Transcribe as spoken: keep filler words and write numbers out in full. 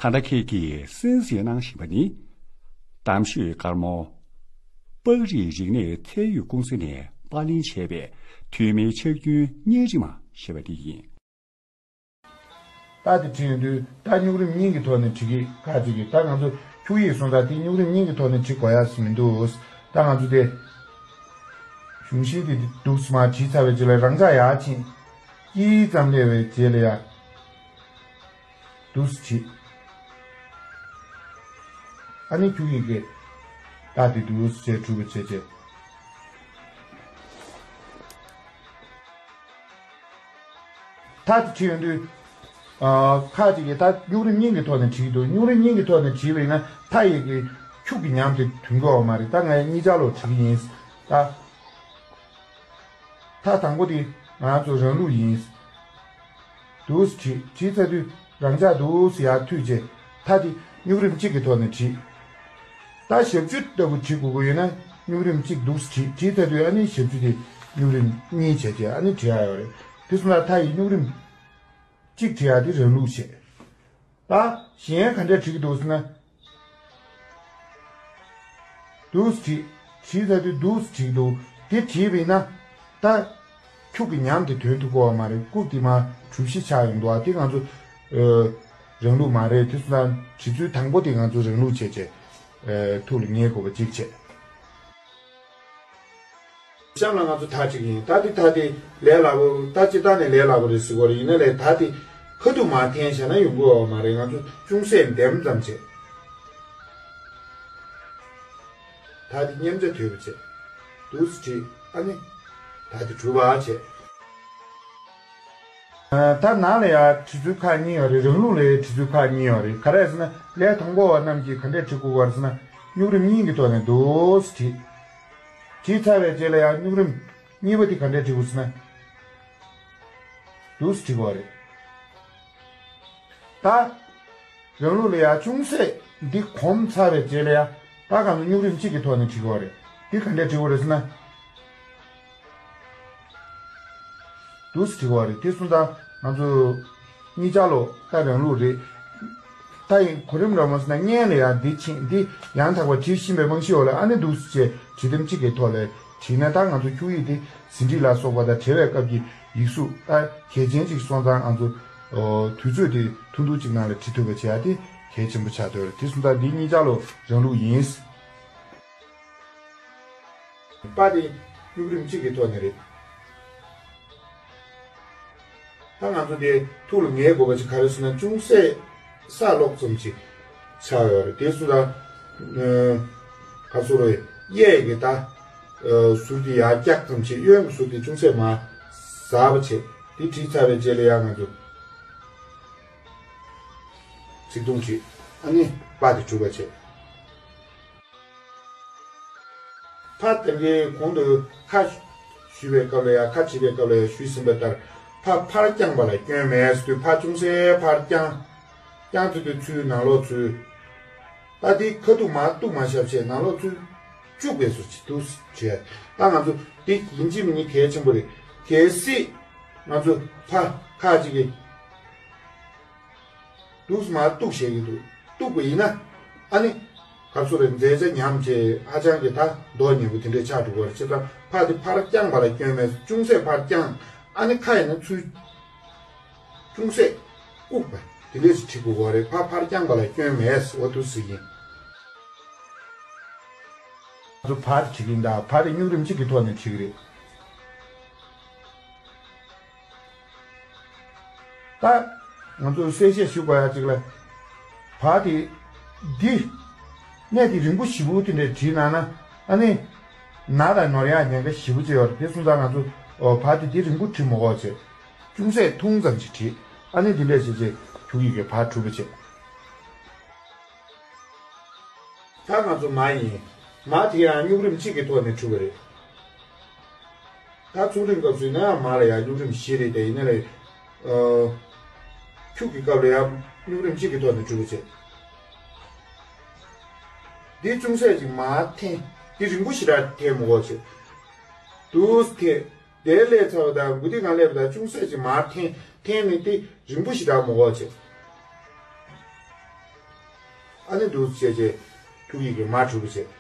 ད་ལྟ་ཁྱེད་ཀྱིས་གསན་གཟིགས་གནང་བཞིན་པ་ནི། གཏམ་ཤོད་དཀར་མོ། པགས་རིགས་རིག་གནས་ཚད་ཡོད་ཀུང་སི་ནས་པར་ལེན་བྱས་པའི་ཐོན་མིའི་ཕྱག་རྒྱུན་བརྙན་རིས་མ་ཞེས་པ་དེ་ཡིན། ད་དེ་བྲིས་ཡོང་དུས་ད་སྨྱུག་རིམ་གཉིས་ཀྱི་ཐོག་ནས་བྲིས་ཀྱི། ཁ་ཅིག་གིས་ད་ང་ཚོ་འཁྱུག་ཡིག་སོང་ཙང་དེ་སྨྱུག་རིམ་གཉིས་ཀྱི་ཐོག་ནས་བྲིས་དགོས་ཡ་ཞིག་མི་འདུག་ད་ང་ཚོ་དེ་གཞུང་ཤིང་དེ་འདུག་སེ་མར་བྲིས་ཚར་བའི་རྗེས་ལ་རང་འཇགས་ཡར་ཕྱིན། དཀྱིལ་ཙམ་སླེབས་པའི་རྗེས་ལ་ཡ། འདུག་སེ་བྲིས། ཨ་ནི་འཁྱུག་ཡིག་གི་རྟགས་དེ་འདུག་སེ་བྱས་གྲུབ་པ་བྱས་བྱས། མཐའ་དེ་བྲིས་ཡོང་དུས། ཨ། ཁ་ཅིག་གིས་ད་སྨྱུག་རིམ་གཉིས་ཀྱི་ཐོག་ནས་བྲིས་འདུག་སྨྱུག་རིམ་གཉིས་ཀྱི་ཐོག་ནས་བྲིས་པ་ཡིན་ན་མཐའ་ཡི་གི་འཁྱུག་གི་ཉམས་དེ་ཐོན་གྱི་ཡོད་མ་རེད། ད་ངས་གཉིས་ཆ་ལོ་བྲིས་ཀྱི་ཡིན། ད། མཐའ་དང་པོ་དེ་ང་ཚོ་རང་ལུགས་ཡིན། འདུག་སེ་བྲིས། བྲིས་ཚར་དུས་རང་འཇགས་འདུག་སེ་ཡར་མཐུད་རྗེས་མཐའ་དེ་སྨྱུག་རིམ་གཅིག་གི་ཐོག་ནས་བྲིས། ད་ཞབས་ཀྱུ་ལྟ་བུ་བྲིས་དགོས་ཀྱི་ཡོད་ན་སྨྱུག་རིམ་གཅིག་འདུག་སེ་བྲིས། བྲིས་ཚར་དུས་ཨ་ནི་ཞབས་ཀྱུ་དེ་སྨྱུག་རིམ་གཉིས་བྱས་རྗེས་ཨ་ནི་བྲིས་ཡ་ཡོད་རེད། དེ་སོང་ཙང་མཐའ་ཡི་སྨྱུག་རིམ་གཅིག་བྲིས་ཡ་དེ་རང་ལུགས་བྱས། ད་གཞན་ག་འདྲས་བྲིས་ཀྱི་འདུག་ཟེར་ན། འདུག་སེ་བྲིས། བྲིས་ཚར་དུས་འདུག་སེ་བྲིས་འདུག་དེ་བྲིས་པས་ན། ད། འཁྱུག་གི་ཉམས་དེ་ཐོན་ཐུབ་ཀྱི་ཡོད་མ་རེད། རྐུབ་དེ་མར་གྲུ་བཞི་ཆགས་ཡོང་འདུག་ཨ་དེ་ང་ཚོ། ཨ། རང་ལུགས་མ་རེད། དེ་སོང་ཙང་བྲིས་ཚུལ་དང་པོ་དེ་ང་ཚོ་རང་ལུགས་བྱས་བྱས། ཨ། ཐུགས་ལ་ངེས་དགོས་པ་གཅིག་བྱས། གཤམ་ལ་ང་ཚོ་མཐའ་གཅིག་ཡིན། ད་དེ་མཐའ་དེ་ལས་སླ་པོ། ད་སྤྱིར་བཏང་ནས་ལས་སླ་པོ་རེད་ཟེར་གྱི་ཡོད་རེད། ཡིན་ན་ལས་མཐའ་དེ་ཁ་ཐུག་མར་འཐེན་བྱས་ན་ཡོང་གི་ཡོད་མ་རེད། ང་ཚོ་ཅུང་ཟད་འདེམས་ཙམ་བྱས། མཐའ་དེ་མཉམ་བྱ་དོད་པ་བྱས། འདུག་སེ་བྲིས། ཨ་ནི། མཐའ་དེ་གྲུབ་པ་བྱས། ད་ནང་ལ་ཡང་བྲིས་ཚུལ་ཁག་གཉིས་ཡོད་རེད། རང་ལུགས་ལ་བྲིས་ཚུལ་ཁག་གཉིས་ཡོད་རེད། ག་རེ་ཟེར་ན་ལས་དང་པོ་བ་རྣམས་ཀྱིས་ག་འདྲས་བྲིས་དགོས་པ་རེད་ཟེར་ན། སྨྱུག་རིམ་གཉིས་ཀྱི་ཐོག་ནས་འདུག་སེ་བྲིས། བྲིས་ཚར་བའི་རྗེས་ལ་ཡང་སྨྱུག་རིམ་གཉིས་པ་དེ་ག་འདྲས་བྲིས་དགོས་ཟེར་ན། འདུག་སེ་བྲིས་དགོས་རེད། ད། རང་ལུགས་ལ་ཡ་ཅུང་ཟད་འདི་གོམས་ཚར་བའི་རྗེས་ལ་ཡ། ད་གང་ཚོ་སྨྱུག་རིམ་གཅིག་གི་ཐོག་ནས་བྲིས་དགོས་རེད། འདི་ག་འདྲས་བྲིས་དགོས་རེད་ཟེར་ན། འདུག་སེ་བྲིས་དགོས་རེད། དེ་སོང་ཙང་ང་ཚོ་གཉིས་ཆ་ལོ་ད་རང་ལུགས་རེད། ད་ཡིན་གོ་རིམ་འདྲ་མོ་ཟེར་ན་སྔོན་ལ་ཡ་འདི་ཕྱིན་འདི་ཡང་དག་པ་བྲིས་ཤེས་པའི་རྨང་གཞི་འོག་ལ་ཨ་ནི་འདུག་སེ་བྱས་བྲིས་དེབ་གཅིག་གི་ཐོག་ལ་བྲིས་ན། ད་ང་ཚོ་འཁྱུག་ཡིག་འདི་ཟིན་བྲིས་ལ་སོགས་པ་དང་བྲལ་བའི་སྐབས་ཀྱི་ཡིག་གཟུགས་ད་གལ་ཆེན་ཅིག་སོང་ཙང་ང་ཚོ། ཨོ། དུས་ཚོད་དེ་ཐུང་ཐུང་ཅིག་ནང་ལ་བྲིས་ཐུབ་པ་བྱེད་ཡ་དེ་གལ་ཆེན་པོ་ཆགས་སྡོད་རེད། དེ་སོང་ཙང་འདི་གཉིས་ཆ་ལོ་རང་ལུགས་ཡིན། པ་དེ་སྨྱུག་རིམ་གཅིག་གི་ཐོག་ནས་རེད། ད་ང་ཚོ་དེ་ཐུགས་ལ་ངེས་དགོས་པ་ཅིག་ག་རེ་ཟེར་ན་ཅུང་ཟད་ས་ལོག་ཙམ་ཅིག་ཆགས་ཡོད་རེད། དེ་སོང་ཙང་། ཨ། ག་ཚོད་རེད། གཡས་ཀྱི་ད། ཨ། ཟུར་དེ་ཡར་བཀྱག་ཙམ་བྱས། གཡོན་གྱི་ཟུར་དེ་ཅུང་ཟད་མར་ཟགས་པ་བྱས། དེ་བྲིས་ཚར་བའི་རྗེས་ལ་ཡང་ང་ཚོ་ཚིག་ཐུང་བྲིས། ཨ་ནི་པ་དེ་གྲུབ་པ་བྱས། ཕ་དེ་འདྲའི་གོང་དུ་ཁ་ཞུས་པའི་སྐབས་ལ་ཡང་། ཁ་བྲིས་པའི་སྐབས་ལ་ཡང་ཞུས་ཟིན་པ་ལྟར། ཕ་ཕར་བརྐྱངས་པ་ལ་སྐྱོན་མེད་ཟེར་དུས་ཕ་ཅུང་ཟད་ཕར་བརྐྱངས། བརྐྱངས་ཚུལ་དེ་ཚུར་ནང་ལོགས་ཚུར། ད་དེ་ཁ་ཐུག་མར་གཏུགས་མ་བཞག་བྱས་ནང་ལོགས་ཚུར་བཅུག་པའི་བཟོ་ཅིག་འདུག་བྱས། ད་ང་ཚོ་དེ་ཡིན་གཅིག་མིན་གཉིས་གལ་ཆེན་པོ་རེད། གལ་སྲིད་ང་ཚོ་ཕ་ཁ་ཅིག་གིས་འདུག་སེ་མར་གཏུགས་བཞག་གི་འདུག་གཏུགས་པ་ཡིན་ན། ཨ་ནི། ག་ཚོད་རེད། མཛད་བྱ་ཉམས་བྱས་ཧ་ཅང་གི་ད་མདོག་ཉེས་པོ་དེ་འདྲས་ཆགས་འགྲོ་གི་རེད། བྱས་ཙང་ཕ་དེ་ཕར་བརྐྱངས་པ་ལ་སྐྱོན་མེད། ཅུང་ཟད་ཕར་བརྐྱངས། ཨ་ནི་ཁ་ཡིན་ན་ཚུར། ཅུང་ཟད་བཀུག་པ་དེ་འདྲས་ཞིག་བྲིས་དགོས་པ་རེད། ཕ་ཕར་བརྐྱངས་པ་ལ་སྐྱོན་མེད་ཟེར་བ་འདུག་སེ་ཡིན། ང་ཚོ་ཕ་དེ་བྲིས་ཀྱི་ཡིན། ད་ཕ་དེ་སྨྱུག་རིམ་གཅིག་གི་ཐོག་ནས་བྲིས་ཀྱི་རེད། ད་ང་ཚོ་གསལ་བཤད་ཞུ་དགོས་ཡ་གཅིག་ལ། ཕ་དེ་འདི་གནས་དེ་རིང་པོ་ཞེ་པོ་དེ་འདྲས་བྲིས་གནང་ན། ཨ་ནི་ན་དང་ནོར་ཡག་ཉེན་ཁ་ཞེ་པོ་ཅིག་ཡོད་རེད། དེ་སོང་ཙང་ང་ཚོ། ཨོ། ཕ་དེ་འདི་རིང་པོ་བྲིས་མ་དགོས་བྱས། ཅུང་ཟད་ཐུང་ཙམ་ཞིག་བྲིས། ཨ་ནི་འདི་འདྲས་བྱས་བྱས་འཁྱུག་ཡིག་གི་ཕ་གྲུབ་པ་བྱས། ད་ང་ཚོ་མ་ཡིན། མ་དེ་ཡང་སྨྱུག་རིམ་གཅིག་གི་ཐོག་ནས་གྲུབ་པ་རེད། ད་ཚུགས་རིང་སྐབས་སུ་ཡིན་ན་ཡང་མ་ལ་ཡང་སྨྱུག་རིམ་བཞི་རེད་དེ། ཡིན་ན་ལས། ཨ། འཁྱུག་གི་སྐབས་ལ་ཡང་སྨྱུག་རིམ་གཅིག་གི་ཐོག་ནས་གྲུབ་པ་བྱས། འདི་ཅུང་ཟད་ཅིག་མར་འཐེན། འདི་རིང་པོ་ཞེ་དྲག་འཐེན་མི་དགོས་བྱས། འདུག་སེ་འཐེན། དེར་སླེབས་ཚར་བ་དང་མགོ་རྟིང་སྒང་སླེབས་པ་དང་ཅུང་ཟད་ཅིག་མར་འཐེན། འཐེན་ནས་དེ་རིང་པོ་ཞེ་དྲག་མི་དགོས་བྱས། ཨ་ནི་འདུག་བྱས་བྱས་ཐུགས་ཡིད་ཀྱིས་མ་གྲུབ་པ་བྱས།